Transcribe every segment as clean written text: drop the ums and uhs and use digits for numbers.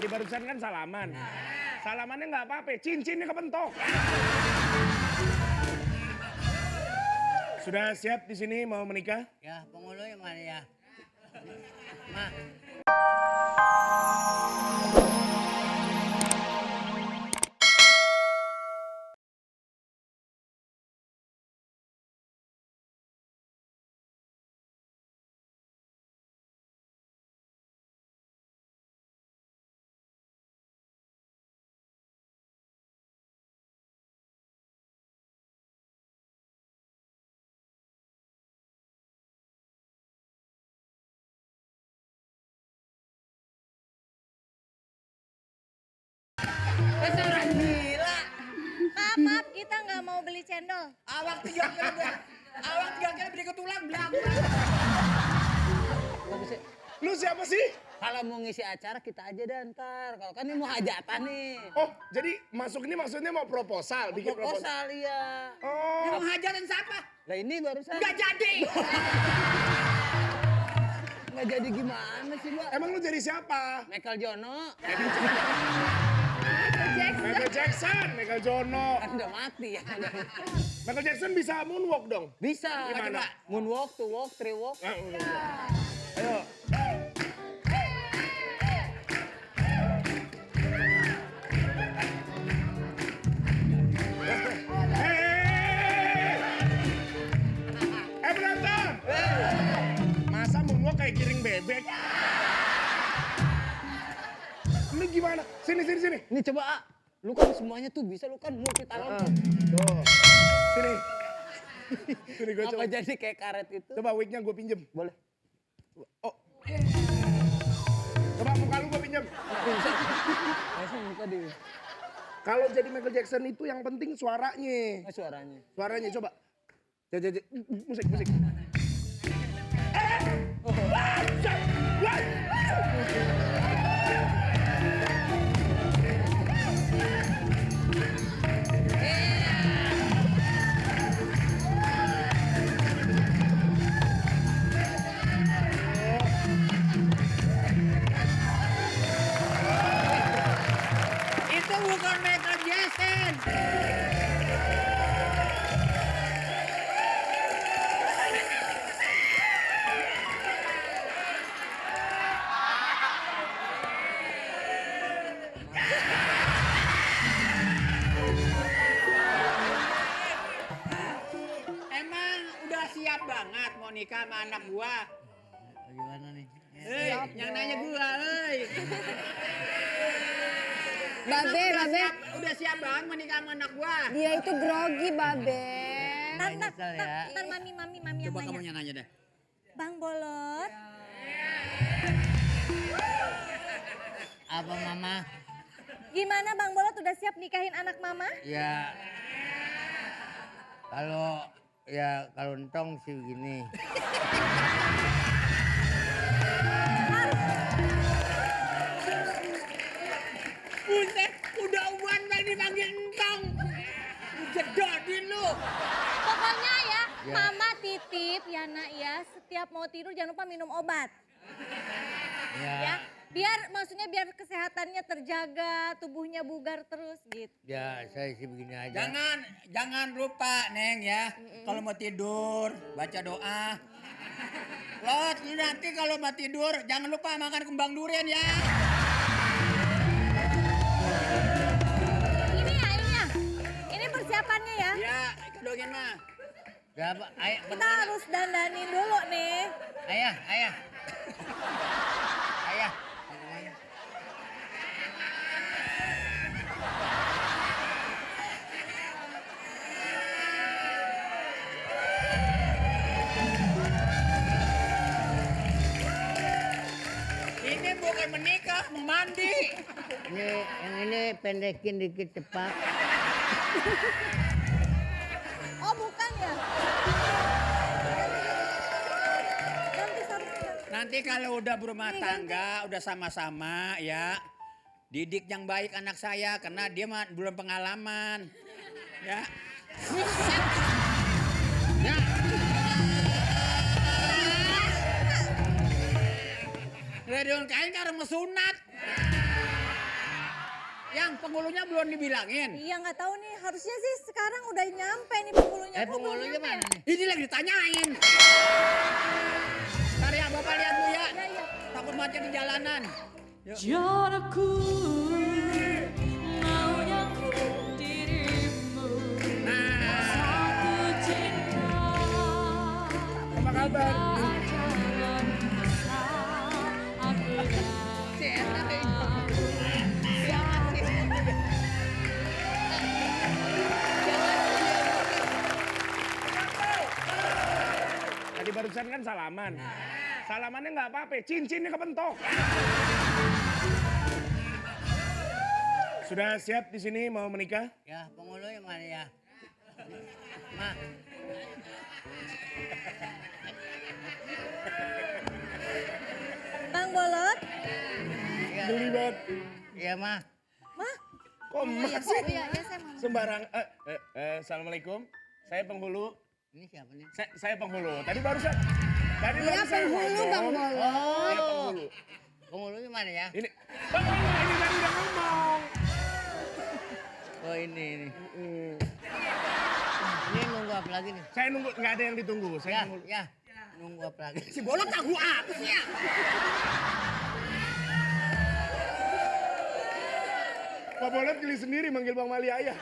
Tadi barusan kan salaman. Salamannya nggak apa-apa, cincinnya kepentok. Sudah siap di sini mau menikah? Ya, penghulu yang mana ya? Ma. Orang gila. Maaf, kita nggak mau beli cendol. Awak 3 kali beri ke tulang belang. Lu siapa sih? Kalau mau ngisi acara kita aja dah ntar. Kalau kan ini mau hajatan nih. Oh, jadi masuk ini maksudnya mau proposal, bikin proposal. Proposal iya. Oh, Mau hajatan siapa? Lah ini barusan. Nggak jadi. Nggak jadi gimana sih, Mbak? emang lu jadi siapa? Michael Jono. Michael Jackson, Michael Jono. Kan udah mati ya. Michael Jackson bisa moonwalk dong? Bisa. Gimana? Moonwalk, two walk, three walk. Ayo. Penonton! Masa moonwalk kayak giring bebek? Ini gimana? Sini. Ini coba, A. Lu kan semuanya tuh bisa, lu kan multi talent. Tuh. Sini. Sini gue coba. Apa jadi kayak karet itu? Coba wignya gue pinjem. Boleh. Oh. Coba muka lu gue pinjem. Bisa. Masa muka dia. Kalau jadi Michael Jackson itu yang penting suaranya. Suaranya. Suaranya coba. Jadi musik. Itu bukan Michael Jackson. Emang udah siap banget mau nikah sama anak gua? Gimana nih? Yang nanya gua, Babe. Udah siap banget mau nikah sama anak gua? Dia itu grogi, Babe. Nyesel ya. Ntar mami yang Coba nanya. kamu yang nanya deh. Bang Bolot, Apa mama? gimana Bang Bolot udah siap nikahin anak mama? Ya, kalau entong sih begini. Buset, udah uban bang dipanggil entong. Jedodin lu. Pokoknya ya, Ya. mama titip ya nak ya, setiap mau tidur jangan lupa minum obat. Ya, biar kesehatannya terjaga, tubuhnya bugar terus gitu. Ya, saya sih begini aja. Jangan lupa, Neng ya. Kalau mau tidur, baca doa. Lot, lu nanti kalau mau tidur, jangan lupa makan kembang durian ya. Ini persiapannya ya. Ya, kedongin mah. Kita harus dandanin dulu nih. Ayah. Ini bukan menikah, mau mandi. Yang ini pendekin dikit cepat. Oh bukan ya? Nanti kalau udah berumah tangga, udah sama-sama ya. Didik yang baik anak saya karena dia belum pengalaman. Ya. Ya. Redon kain karena mau sunat. Yang penghulunya belum dibilangin. Iya nggak tahu nih, harusnya sih sekarang udah nyampe nih penghulunya. Kok belum Penghulunya nyampe mana ya? nih? Ini lagi ditanyain. Ntar ya Bapak lihat Bu ya. Iya, iya. Takut macet di jalanan. Jodohku maunya ku dirimu satu cinta. Apa kabar? Jangan bisa aku Tadi barusan kan salaman. Salamannya nggak apa-apa, cincinnya kepentok. Sudah siap di sini mau menikah? Ya, penghulunya mana ya? Ma, Bang Bolot, Geli banget. iya Ma. mah? Kok Iya, masih iya, iya saya mau. sembarang? Assalamualaikum. Saya penghulu. Ini siapa nih? Saya penghulu. Tadi barusan. Tadi Iya barusan penghulu ngomong. Bang Bolot. Iya penghulu. Penghulunya mana ya? Ini penghulu ini tadi udah ngomong. Oh ini. Ini nunggu apa lagi nih? Saya nunggu, nggak ada yang ditunggu. Ya, Saya nunggu. ya. Nunggu apa lagi? Si Bolot tahu apa sih ya? Pak Bolot geli sendiri manggil Bang Mali ayah.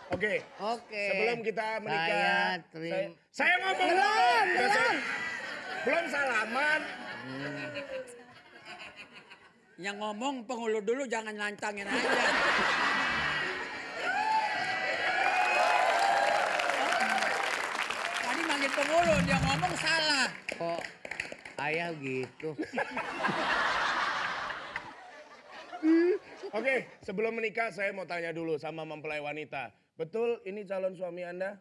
Oke. Oke. Sebelum kita menikah, Saya terima. saya ngomong belum. Belum salaman. Yang ngomong penghulu dulu jangan lancangin aja. Tadi manggil penghulu dia ngomong salah. Kok ayah gitu? Oke, sebelum menikah saya mau tanya dulu sama mempelai wanita. Betul ini calon suami Anda?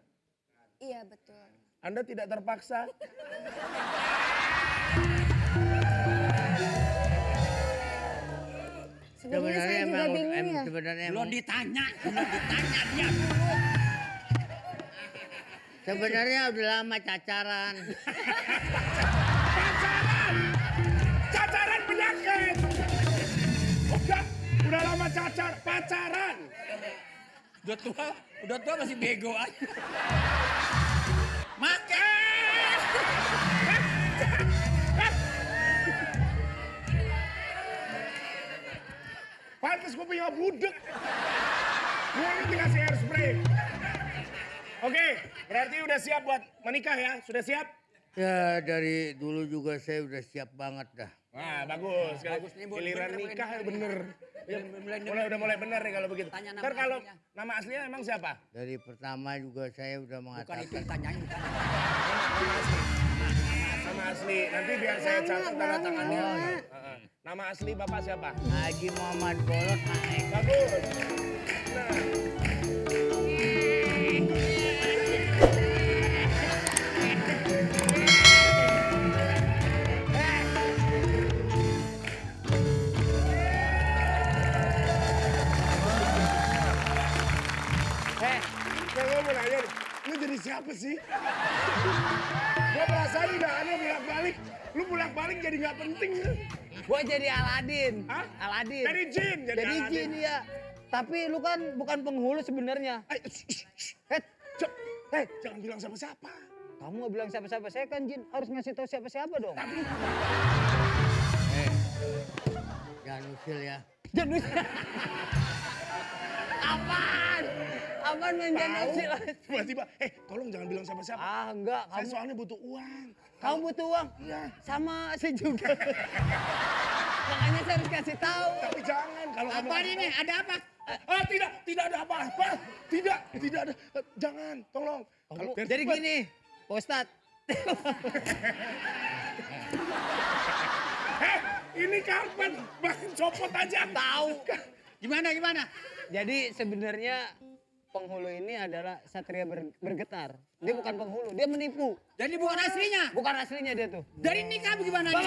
Iya betul. Anda tidak terpaksa? Sebenarnya saya juga bingung ya. Sebenarnya Belum emang, ditanya dia dulu. sebenarnya udah lama cacaran. Pacaran! Cacaran penyakit! Udah lama pacaran. Udah tua masih bego aja. Make. Pantes kupingnya budek. Mulut dikasih air spray. Oke, berarti udah siap buat menikah ya? Sudah siap? Ya dari dulu juga saya udah siap banget dah. Wah, bagus. Bagus nih, Bu. Giliran Bener, nikah bener. bener. Ya, udah mulai bener nih kalau begitu. Tanya nama Ntar kalau aslinya. nama aslinya emang siapa? Dari pertama juga saya udah Bukan itu mengatakan. ditanyain. Nama asli. Nanti biar saya catat tanda tangannya. Heeh. Nama asli Bapak siapa? Haji Muhammad Bolot naik. Bagus. Nah. Saya mau nanya, lu jadi siapa sih? Gua perasaan udah aneh bolak-balik. Lu bolak-balik jadi nggak penting. Gua jadi Aladin. Hah? Aladin. Jadi jin, jadi Jadi Aladin. jin ya. Tapi lu kan bukan penghulu sebenarnya. Eh, Jangan bilang sama siapa. kamu nggak bilang siapa-siapa. Saya kan jin, harus ngasih tahu siapa-siapa dong. Jangan usil ya. Janus. Apaan? Apaan main janusil? Tiba-tiba, tolong jangan bilang siapa-siapa. Ah enggak, Saya kamu soalnya butuh uang. kamu butuh uang. Iya. Sama saya juga. Makanya saya harus kasih tahu. Tapi jangan kalau kamu. Apa ini? Ada apa? Tidak ada apa-apa. Tidak ada. Jangan, tolong. Jadi gini, Pak Ustadz. Ini kapan? Makin copot aja. Tahu. Gimana? Jadi sebenarnya penghulu ini adalah satria bergetar. Dia bukan penghulu, dia menipu. Jadi bukan aslinya. Bukan aslinya dia tuh. Dari nikah bagaimana nih?